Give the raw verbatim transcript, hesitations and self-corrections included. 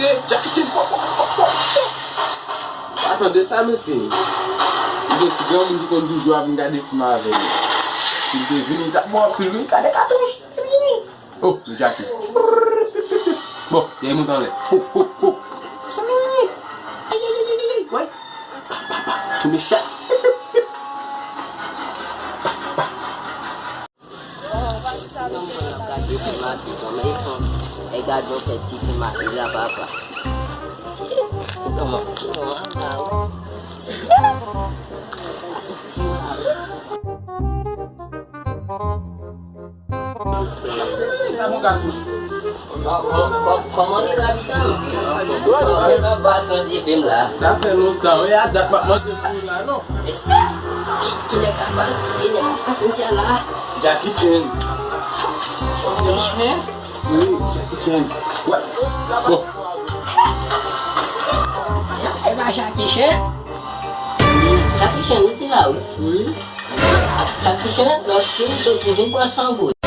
Jackie Chan, pòp, pòp, pòp, pòp. Pasan de sa, mesye. Li gen ti granmoun ki konn toujou ap vin gade fim avè li. Si l te vini, li t ap bon anpil, wi, gade katouch. Oh, Jackie. Bon, y a monte anlè. Hop, hop, hop. Mezanmi. Ay, ay, ay, ay, ay, ay. Wè. Pa, pa, pa. Tounen chat. Ti tonton ap gade fim ate, kòman e fon? E gad yon fèt si fim ate la, papa. Si, ti tonton, ti tonton ap la, wi. Si. Sa bon, Katou? Kò-, kò-, kò-, kòman gen labitan? Kòman gen papa santi fim la? Sa fè lontan, wi, a dat m ap mande pou ou la, non? Ki, ki nèg k ap pale? Ki nèg k ap fè fim sa la? Jackie Chan. Jackie Chan? Wi, Jackie Chan. Wè. Bon. E pa Jackie Chan? Wi. Jackie Chan, li te la, wi. Wi. Jackie Chan, lòske li soti vin pran san goud.